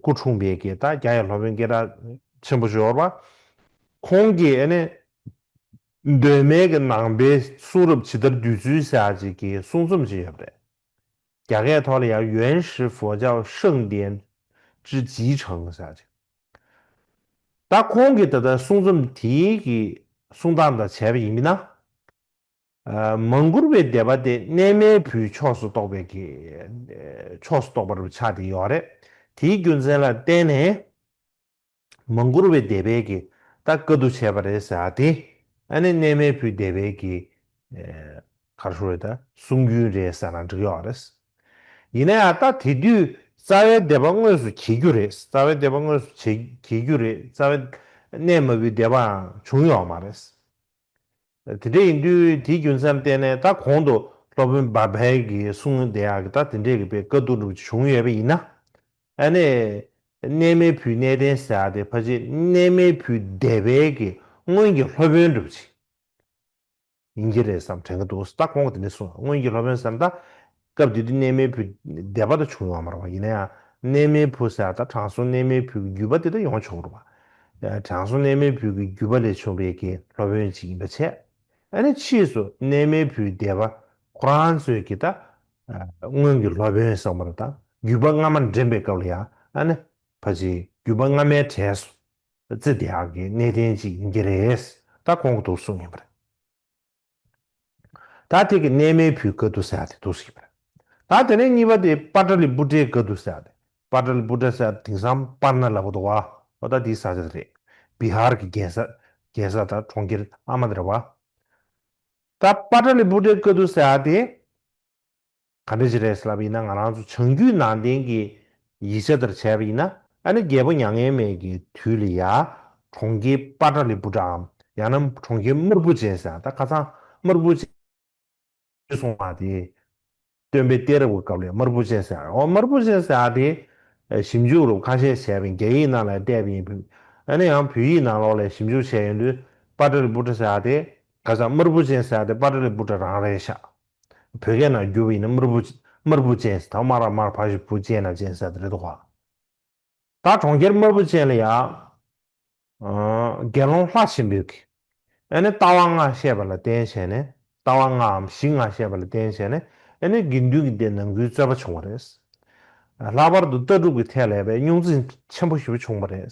སྐུ་འཁྲུངས་པའི་གི་ད་རྒྱ་ཡི་སློབ་དཔོན་སྐད་གྲགས་ཆེན་པོ་ཞིག་ཡོད་པ། ཁོང་གིས་ཨ་ནི་གདོད་མའི་གི་ནང་པའི་གསུང་རབ་ཇི་ལྟར་བསྡུས་ཚུལ་ཟེར་ཡག་ཅིག་གི་གསུང་རྩོམ་ཅིག་ཡོད་པ་རེད། རྒྱ་སྐད་ཐོག་ལ་ཡང་原始佛教圣典之集成ཟེར་ཅིག་ད་ཁོང་གིས་ད་ལྟ་གསུང་རྩོམ་དེའི་གི་གསུང་སྟངས་དང་བྱས་པ་ཡིན་ན། ཨ། མང་བཀུར་བའི་སྡེ་པ་དེ་གནས་མལ་བུའི་ཕྱོགས་སུ་གཏོགས་པའི་གི་ཕྱོགས་སུ་གཏོགས་པ་རུ་ཆགས་ཏེ་ཡོད་རེད། དེའི་རྒྱུ་མཚན་ལ་བརྟེན་ནས། མང་བཀུར་བའི་སྡེ་པའི་གི་ད་བཀའ་བསྡུ་བྱས་པ་རེད་ཟེར་ཡག་དེ། ཨ་ནི་གནས་མལ་བུའི་སྡེ་པའི་གི་ཨེ། ག་རེ་ཞུ་རེད་ད། གསུང་རྒྱུན་རེད་ཟེར་ན་འགྲིག་ཡོད་རེད། ཡིན་ན་ཡང་ད་དེ་དུས་རྩ་བའི་སྡེ་པ་དངོས་སུ་གྱེས་རྒྱུ་རེད། རྩ་བའི་སྡེ་པ་དངོས་སུ་གྱེས་གྱེས་རྒྱུ་རེད། རྩ་བའི་གནས་མལ་བུའི་སྡེ་པའང་བྱུང་ཡོད་མ་རེད། དེ་འདྲ་ཡིན་དུས་དེའི་རྒྱུ་མཚན་བརྟེན་ནས་ད་གོང་དུ་སློབ་དཔོན་བྷ་བྷའི་གི་གསུང་དེ་ཡག་གི་ད་དེ་འདྲས་ཀྱི་དཔེ་བཀའ་བསྡུ་འདྲ་བོ་བྱུང་ཡོད་པ་ཡིན་ན། ཨ་ནི། གནས་མལ་བུའི་གནས་བརྟན་ཟེར་ཡག་དེ་ཕལ་ཆེར་གནས་མལ་བུའི་སྡེ་པའི་གི་སྔོན་གྱི་སློབ་དཔོན་འདྲ་བོ་ཅིག་ཡིན་གྱི་རེད་བསམ་དྲན་གྱི་འདུག་ད་ཁོང་གིས་དེ་འདྲ་གསུངས། སྔོན་གྱི་སློབ་དཔོན་ཟེར་ན་ད། སྐབས་དེ་དུས་གནས་མལ་བུའི་སྡེ་པ་དང་བྱུང་ཡོད་མ་རེད་པ། ཡིན་ན་ཡང་གནས་མལ་བུ་ཟེར་ཡག་ད་དྲང་སྲོང་གནས་མལ་བུ་གི་བརྒྱུད་པ་དེ་ད་ཡོང་ཆོག་རེད་པ། དྲང་སྲོང་གནས་མལ་བུ་གི་བརྒྱུད་པ་ལས་བྱུང་བའི་གི་སློབ་དཔོན་ཅིག་ཡིན་པ་བྱས། ཨ་ནི་ཕྱིས་སུ་གནས་མལ་བུའི་སྡེ་པ་ཁོ་རང་ཚོས་ཀྱི་ད། སྔོན་གྱི་སློབ་དཔོན་བསམ་པ་རེད་ད། བརྒྱུད་པ་སྔ་མ་འདྲེན་པའི་སྐབས་ལ་ཡང་ཨ་ནི། ཕལ་ཆེར་བརྒྱུད་པ་སྔ་མའི་གྲས་སུ་བརྩི་བསྡད་ཡག་གི་གནས་བརྟན་ཅིག་ཡིན་གྱི་རེད། ད་ཁོང་གིས་འདུག་གསུངས་ཡོད་པ་རེད། ད་དེ་གི་གནས་མལ་བུའི་བཀའ་བསྡུ་ཟེར་ཡག་དེ་འདུག་ཟེར་གྱི་པ་རེད། ད་དེ་ནས་གཉིས་པ་དེ་པཱ་ཏ་ལི་པུ་ཏྲའི་བཀའ་བསྡུ་ཟེར་ཡག་དེ། པཱ་ཏ་ལི་པུ་ཏྲ་ཟེར་ཡག་དེང་སང་པཱ་ཎ་ལབ་ཀྱི་འདུག་པ། འོ་ད་དེའི་ས་ཆ་དེ་རེད། བི་ཧར་གྱི་རྒྱལ་ས། རྒྱལ་ས་དང་གྲོང་ཁྱེར་ཨ་མ་དེ་རེད་པ། ད་པཱ་ཏ་ལི་པུ་ཏྲའི་བཀའ་བསྡུ་ཟེར་ཡག་དེ། ག་འདྲ་ཞིག་རེད་ཟེར་ལབ་པ་ཡིན་ན། ང་རང་ཚོ་བྱང་རྒྱུད་ནང་བསྟན་གྱི་ཡིག་ཆ་དེར་བྱས་པ་ཡིན་ན། ཨ་ནི་རྒྱལ་པོ་མྱ་ངན་མེད་ཀྱི་དུས་ལ་ཡ། གྲོང་ཁྱེར་པཱ་ཏ་ལི་པུ་ཏྲའམ། ཡང་ན་གྲོང་ཁྱེར་དམར་པོ་ཅན་ཟེར། ད་ཁ་སང་དམར་པོ་ཅན་སོང་བ་དེ། སྟོན་པའི་གཏད་རབས་ཀྱི་སྐབས་ལ་དམར་པོ་ཅན་ཟེར། འོ་དམར་པོ་ཅན་ཟེར་ཡག་དེ། ཞིབ་འཇུག་རུ་ཁ་ཤས་བྱས་པ་ཡིན། རྒྱ་ཡིག་ནང་ལ་བལྟས་པ་ཡིན། ཨ་ནི་ཡང་བོད་ཡིག་ནང་ལོགས་ལ་ཞིབ་འཇུག་བྱས་ཡོང་དུས། པཱ་ཏ་ལི་པུ་ཏྲ་ཟེར་ཡག་དེ། ཁ་སང་དམར་པོ་ཅན་ཟེར་ཡག་དེ་པཱ་ཏ་ལི་པུ་ཏྲ་རང་རེད་ཤག་བོད་སྐད་ནང་བསྒྱུར་བ་ཡིན་ན་དམར་པོ། དམར་པོ་ཅན་ཟེར། ད་དམར་བ་དམར་བ་ཞིག་པོ་ཅན་ན་ཅན་ཟེར་དེ་རེད་འདུག་ག་ད་གྲོང་ཁྱེར་དམར་པོ་ཅན་ལ་ཡ། ཨ། དགེ་སློང་ལྷ་ཆེན་པོས་ཀྱིས། ཨ་ནི་ལྟ་བ་ལྔ་བཤད་པ་ལ་བརྟེན་བྱས་ནས། ལྟ་བ་ལྔའམ་གཞི་ལྔ་བཤད་པ་ལ་བརྟེན་བྱས་ནས། ཨ་ནི་དགེ་འདུན་གྱི་སྡེ་ནང་ཁུལ་རྩོད་པ་བྱུང་བ་རེད། ལྷག་པར་དུ་ལྟ་གྲུབ་ཀྱི་ཐད་ལ་ཡ་དཔེ་རྙོག་འཛིང་ཆེན་པོ་ཞེ་པོ་བྱུང་བ་རེད།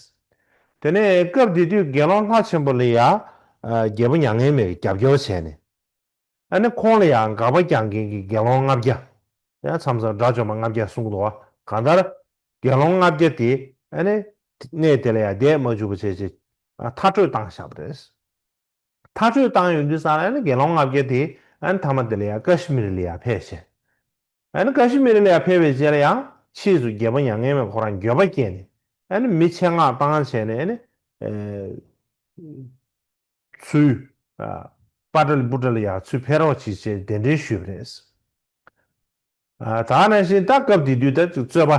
དེ་ནས་སྐབས་དེ་དུས་དགེ་སློང་ལྷ་ཆེན་པོ་ལ་ཡ། ཨ། རྒྱལ་པོ་མྱ་ངན་མེད་ཀྱིས་རྒྱབ་སྐྱོར་བྱས་ནས། ཨ་ནི་ཁོང་ལ་ཡང་དགག་པ་རྒྱག་མཁན་གྱི་དགེ་སློང་ལྔ་བརྒྱ། ཡང་མཚམས་མཚམས་དགྲ་བཅོམ་པ་ལྔ་བརྒྱ་གསུང་གི་འདུག་པ། གང་ལྟར། དགེ་སློང་ལྔ་བརྒྱ་དེ་ཨ་ནི་གནས་དེ་ལ་ཡང་བསྡད་མ་བཅུག་པ་བྱས་བྱས། ཨ། མཐའ་སྐྲོད་བཏང་བཞག་པ་རེད། མཐའ་སྐྲོད་བཏང་ཡོང་དུས་ཙང་ཨ་ནི་དགེ་སློང་ལྔ་བརྒྱ་དེ་ཨ་ནི་མཐའ་མ་དེ་ལ་ཡང་ཀ་ཤི་མིར་ལ་ཡང་ཕེབས་བྱས། ཨ་ནི་ཀ་ཤི་མིར་ལ་ཡང་ཕེབས་པའི་རྗེས་ལ་ཡང་ཕྱིས་སུ་རྒྱལ་པོ་མྱ་ངན་མེད་ཁོ་རང་འགྱོད་པ་སྐྱེས་ནས། ཨ་ནི་མི་ཆེད་མངགས་བཏང་བྱས་ནས། ཨ་ནི། ཨེ། ཚུར། ཨ། པཱ་ཏ་ལི་པུ་ཏྲ་ལ་ཡང་ཚུར་ཕེབས་རོགས་གྱིས་ཞེས་གདན་འདྲེན་ཞུས་པ་རེད། ཨ། ད་ནང་བཞིན་ད་སྐབས་དེ་དུས་ད་ཅིག་རྩོད་པ།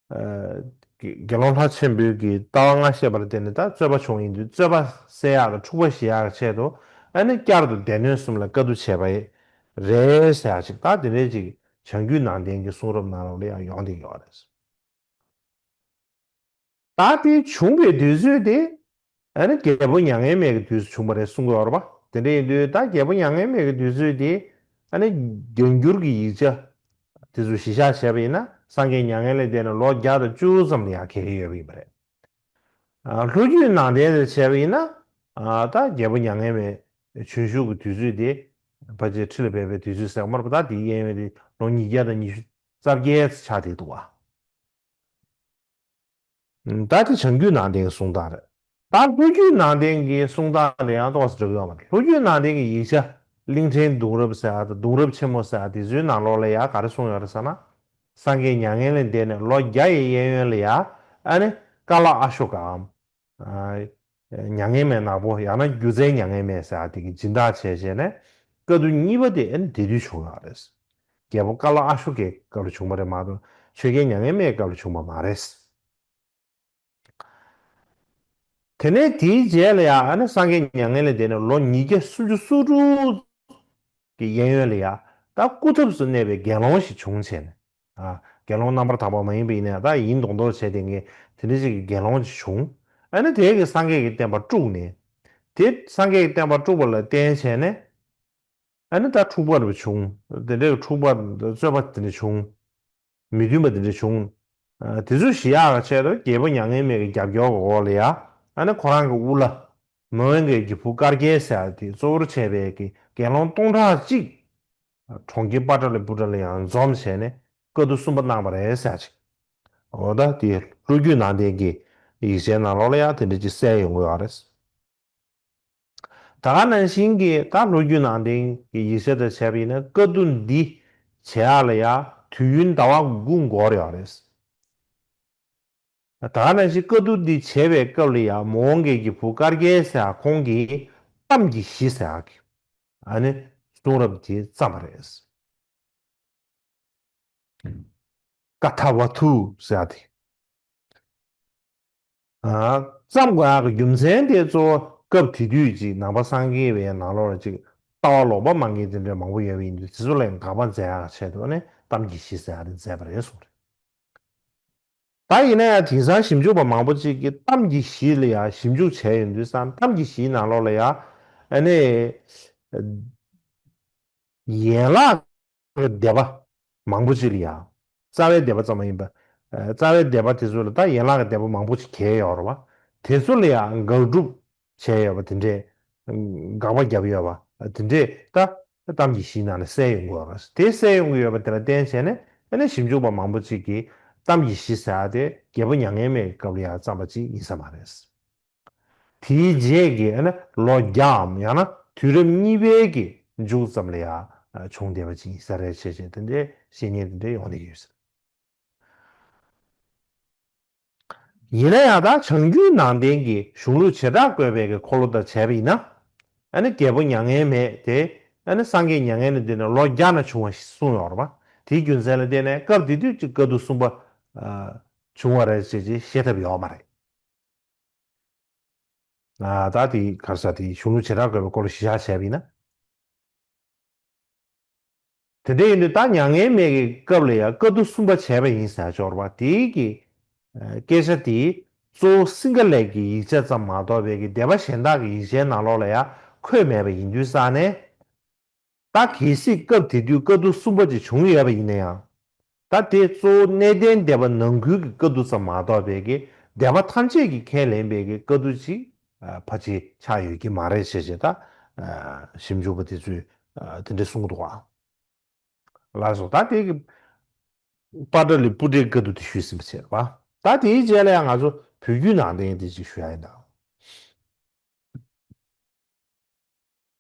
ཨ། དགེ་དགེ་སློང་ལྷ་ཆེན་པོའི་གི་ལྟ་བ་ལྔ་བཤད་པ་ལ་བརྟེན་ནས་ད་རྩོད་པ་བྱུང་བ་ཡིན་དུས། རྩོད་པ་སེལ་ཡག་དང་འཁྲུག་པ་ཞི་ཡག་གི་ཆེད་དུ། ཨ་ནི་བསྐྱར་དུ་སྡེ་སྣོད་གསུམ་ལ་བཀའ་བསྡུ་བྱས་པ་རེད་ཟེར་ཡག་ཅིག་ད་དེ་འདྲའི་ཅིག་བྱང་རྒྱུད་ནང་བསྟན་གྱི་གསུང་རབ་ནང་ལོགས་ལ་ཡང་ཡོང་བསྡད་ཡོད་རེད། ད་དེ་བྱུང་བའི་དུས་ཚོད་དེ། ཨ་ནི་རྒྱལ་པོ་མྱ་ངན་མེད་ཀྱི་དུས་སུ་བྱུང་བ་རེད་གསུང་གི་ཡོད་རེད་པ། དེ་འདྲ་ཡིན་དུས་ད་རྒྱལ་པོ་མྱ་ངན་མེད་ཀྱི་དུས་ཚོད་དེ། ཨ་ནི་བརྒྱ་འགྱུར་གྱི་ཡིག་ཆ་དེ་ཚོ་གཞི་བཞག་བྱས་པ་ཡིན་ན། སངས་རྒྱས་མྱ་ངན་ལས་འདས་ནས་ལོ་བརྒྱ་དང་བཅུ་ཙམ་ལ་ཡང་འཁེལ་གྱི་ཡོད་པ་ཡིན་པ་རེད། ཨ། ལྷོ་རྒྱུད་ནང་བསྟན་དེ་བྱས་པ་ཡིན་ན། ཨ། ད་རྒྱལ་པོ་མྱ་ངན་མེད་བྱོན་བཞུགས་ཀྱི་དུས་ཚོད་དེ། ཕལ་ཆེར་ཁྲི་ལ་སྦས་པའི་དུས་ཚོད་ཟེར་མ་རེད་པ། ད་དེའི་གཡས་གཡོན་དེ་ལོ་ཉིས་བརྒྱ་དང་ཉི་ཤུ་རྩ་བརྒྱད་ཆགས་བསྡད་འདུག་པ། ད་དེ་བྱང་རྒྱུད་ནང་བསྟན་གྱི་གསུང་སྟངས་རེད། ད་ལྷོ་རྒྱུད་ནང་བསྟན་གྱི་གསུང་སྟངས་དེ་ཡང་ཏོག་ཙམ་འདྲ་གི་ཡོད་མ་རེད། ལྷོ་རྒྱུད་ནང་བསྟན་གྱི་ཡིག་ཆ་གླིང་ཕྲན་གདུང་རབས་ཟེར་ཡ་དང་གདུང་རབས་ཆེན་མོ་ཟེར་ཡ་དེ་ཚོའི་ནང་ལོགས་ལ་ཡང་ག་རེ་གསུངས་ཡོད་རེད་ཟེར་ན། སངས་རྒྱས་མྱ་ངན་ལས་འདས་ནས་ལོ་བརྒྱ་ཡི་གཡས་གཡོན་ལ་ཡང་ཨ་ནི་ཀ་ལ་ཨ་ཤོ་ཀའམ། ཨ། མྱ་ངན་མེད་ནག་པོ་ཡང་ན་སྒྱུ་རྩལ་མྱ་ངན་མེད་ཟེར་ཡ་དེ་གི་སྦྱིན་བདག་བྱས་བྱས་ནས་བཀའ་བསྡུ་གཉིས་པ་དེ་ཨ་ནི་དེ་དུས་བྱུང་ཡོད་རེད། རྒྱལ་པོ་ཀ་ལ་ཨ་ཤོ་ཀའི་སྐབས་ལ་བྱུང་བ་རེད་མ་གཏོགས་ཆོས་རྒྱལ་མྱ་ངན་མེད་སྐབས་ལ་བྱུང་བ་མ་རེད། དེ་ནས་དེའི་རྗེས་ལ་ཡང་ཨ་ནི་སངས་རྒྱས་མྱ་ངན་ལས་འདས་ནས་ལོ་ཉིས་བརྒྱ་སུམ་ཅུ་སོ་དྲུག་གི་གཡས་གཡོན་ལ་ཡང་ད་སྐུ་ཐབས་སུ་གནས་པའི་དགེ་སློང་ཞིག་བྱུང་བྱས་ནས། ཨ། དགེ་སློང་རྣམ་པར་དག་པ་མ་ཡིན་པ་ཡིན་ན་ཡང་ད་ཡིན་མདོག་མདོག་བྱས་ཏེ་ངས་དེ་འདྲ་ཞིག་གི་དགེ་སློང་ཞིག་བྱུང་། ཨ་ནི་དེ་གིས་སངས་རྒྱས་ཀྱི་བསྟན་པ་དཀྲུགས་ནས། དེ་སངས་རྒྱས་ཀྱི་བསྟན་པ་དཀྲུགས་པ་ལ་བརྟེན་བྱས་ནས། ཨ་ནི་ད་འཁྲུག་པ་རུ་བྱུང་། དེ་འདྲའི་འཁྲུག་པ་རྩོད་པ་དེ་འདྲ་བྱུང་། མི་མཐུན་པ་དེ་འདྲ་བྱུང་། ཨ། དེ་ཚོ་ཞི་ཡག་ཆེད་དུ་རྒྱལ་པོ་མྱ་ངན་མེད་ཀྱི་རྒྱབ་སྐྱོར་འོག་ལ་ཡ། ཨ་ནི་ཁོ་རང་གི་དབུ་བླ་མོའུ་འགལ་གྱི་བུ་དཀར་རྒྱལ་ཟེར་ཡ་དེ་གཙོ་བོར་བྱས་པའི་གི་དགེ་སློང་སྟོང་ཕྲག་གཅིག་གྲོང་ཁྱེར་པ་ཏྲ་ལི་པུ་ཏྲ་ལ་ཡང་འཛོམས་བྱས་ནས་བཀའ་བསྡུ་གསུམ་པ་གནང་བ་རེད་ཟེར་ཡ་ཅིག་འོ་ད་དེ་ལྷོ་རྒྱུད་ནང་བསྟན་གྱི་ཡིག་ཆའི་ནང་ལོགས་ལ་ཡང་དེ་འདྲ་ཅིག་གསལ་ཡོང་གི་ཡོད་རེད། ད་ག་ནང་བཞིན་གྱི་ད་ལྷོ་རྒྱུད་ནང་བསྟན་གྱི་ཡིག་ཆ་དང་བྱས་པ་ཡིན་ན་བཀའ་བསྡུ་འདི་བྱེད་ཡག་ལ་ཡང་དུས་ཡུན་ཟླ་བ་དགུ་འགོར་ཡོད་རེད། ད་ག་ནང་བཞིན་བཀའ་བསྡུ་འདི་བྱེད་པའི་སྐབས་ལ་ཡང་མོའུ་འགལ་གྱི་བུ་དཀར་རྒྱལ་ཟེར་ཡ་ཁོང་གིས་གཏམ་གྱི་གཞི་ཟེར་ཡག་གི་ཨ་ནི་གསུང་རབ་དེ་བརྩམས་པ་རེད། ཀ་ཐ་ཝ་ཐུ་ཟེར་ཡ་དེ། ཨ། བརྩམས་དགོས་ཡག་གི་རྒྱུ་མཚན་དེ་གཙོ་བོ་སྐབས་དེ་དུས་ཀྱི་ནང་པ་སངས་རྒྱས་པའི་ནང་ལོགས་ལ་ཅིག་ལྟ་བ་ལོག་པ་མ་འགལ་དེ་འདྲ་མང་པོ་ཡོད་པ་ཡིན་དུས་དེ་ཚོ་ལ་དགག་པ་མཛད་ཡག་ཆེད་དུ་ནི་གཏམ་གྱི་གཞི་ཟེར་ཡ་དེ་མཛད་པ་རེད་གསུངས་རེད། ད་ཡིན་ན་ཡང་དེང་སང་ཞིབ་འཇུག་པ་མང་པོ་ཅིག་གིས་གཏམ་གྱི་གཞི་ལ་ཡང་ཞིབ་འཇུག་བྱས་ཡོང་དུས་ཙང་གཏམ་གྱི་གཞིའི་ནང་ལོགས་ལ་ཡང་ཨ་ནི་ཡན་ལག་སྡེ་པ་མང་པོ་ཅིག་ལ་ཡང་། རྩ་བའི་སྡེ་པ་ཙམ་མ་ཡིན་པ། ཨ། རྩ་བའི་སྡེ་པ་དེ་ཚོ་ལ་ད་ཡན་ལག་གི་སྡེ་པ་མང་པོ་ཅིག་གྱེས་ཡོད་རེད་བ། དེ་ཚོ་ལ་ཡང་དགག་སྒྲུབ་བྱས་ཡོད་པ་དེ་འདྲས། དགག་པ་བརྒྱབ་ཡོད་པ་དེ་འདྲས་ད་གཏམ་གྱི་གཞིའི་ནང་ནས་གསལ་ཡོང་གི་ཡོད་རེད། དེ་གསལ་ཡོང་གི་ཡོད་པ་དེ་ལ་བརྟེན་བྱས་ནས་ཨ་ནི་ཞིབ་འཇུག་པ་མང་པོ་ཅིག་གིས་གཏམ་གྱི་གཞི་ཟེར་ཡ་དེ་རྒྱལ་པོ་མྱ་ངན་མེད་ཀྱི་སྐབས་ལ་ཡང་བརྩམས་པ་ཅིག་ཡིན་ས་མ་རེད། དེའི་རྗེས་ཀྱི་ཨ་ནི་ལོ་བརྒྱའམ་ཡང་ན་དུས་རབས་གཉིས་པའི་གི་མཇུག་ཙམ་ལ་ཡང་བྱུང་བསྡད་པ་ཅིག་ཡིན་ས་རེད་བྱས་བྱས་དེ་འདྲའི་བཤད་མཁན་དེ་འདྲ་ཡོང་བསྡད་ཀྱི་ཡོད་ས་རེད། ཡིན་ན་ཡང་ད་བྱང་རྒྱུད་ནང་བསྟན་གྱི་གཞུང་ལུགས་བྱེ་བྲག་བཀོད་པའི་གི་འཁོར་ལོ་དང་བྱས་པ་ཡིན་ན། ཨ་ནི་རྒྱལ་པོ་མྱ་ངན་མེད་དེ་ཨ་ནི་སངས་རྒྱས་མྱ་ངན་ལས་འདས་ནས་ལོ་བརྒྱ་ན་བྱུང་བ་ཞིག་གསུངས་ཡོད་རེད་པ། དེའི་རྒྱུ་མཚན་ལ་བརྟེན་ནས་སྐབས་དེ་དུས་ཀྱི་བཀའ་བསྡུ་གསུམ་པ་ཨ་བྱུང་བ་རེད་ཅེས་ཅེས་བཤད་ཐབས་ཡོད་མ་རེད། ཨ་ད་དེ་ག་རེ་ཟེར་དེ་གཞུང་ལུགས་བྱེ་བྲག་བཀོད་པའི་སྐོར་ལ་གཞི་བཞག་བྱས་པ་ཡིན་ན། དེ་འདྲ་ཡིན་དུས་ད་མྱ་ངན་མེད་ཀྱི་སྐབས་ལ་ཡང་བཀའ་བསྡུ་གསུམ་པ་བྱས་པ་ཡིན་ཟེར་ཡ་ཅིག་ཡོད་རེད་པ། དེའི་གི་ཨ་སྐད་ཆ་དེ་གཙོ་བོ་སིང་ག་ལའི་གི་ཡིག་ཆ་ཙམ་མ་གཏོགས་པའི་གི་སྡེ་པ་གཞན་དག་གི་ཡིག་ཆའི་ནང་ལོགས་ལ་ཡང་འཁོད་མེད་པ་ཡིན་དུས་ཙང་ནས། ད་གལ་སྲིད་སྐབས་དེ་དུས་བཀའ་བསྡུ་གསུམ་པ་ཅིག་བྱུང་ཡོད་པ་ཡིན་ན་ཡང་། ད་དེ་གཙོ་བོ་གནས་བརྟན་སྡེ་པ་ནང་ཁུལ་གྱི་བཀའ་བསྡུ་ཙམ་མ་གཏོགས་པའི་གི་སྡེ་པ་ཐམས་ཅད་ཀྱིས་ཁས་ལེན་པའི་གི་བཀའ་བསྡུ་ཅིག་ཨ་ཕལ་ཆེར་ཆགས་ཡོད་ཀྱི་མ་རེད་ཅེས་བྱས་ད་ཨ་ཞིབ་འཇུག་པ་དེ་ཚོས་ཨ་དེ་འདྲ་གསུང་གི་འདུག་ཨ། ལགས་སོ། ད་དེ་གི་པ་ཏྲ་ལི་པུ་ཏྲའི་བཀའ་བསྡུ་དེ་ཞུས་ཟིན་པ་བྱས་རེད་པ། ད་དེའི་རྗེས་ལ་ཡང་ང་ཚོ་བོད་བརྒྱུད་ནང་བསྟན་དེ་ཅིག་ཞུ་ཡ་ཡིན་ད།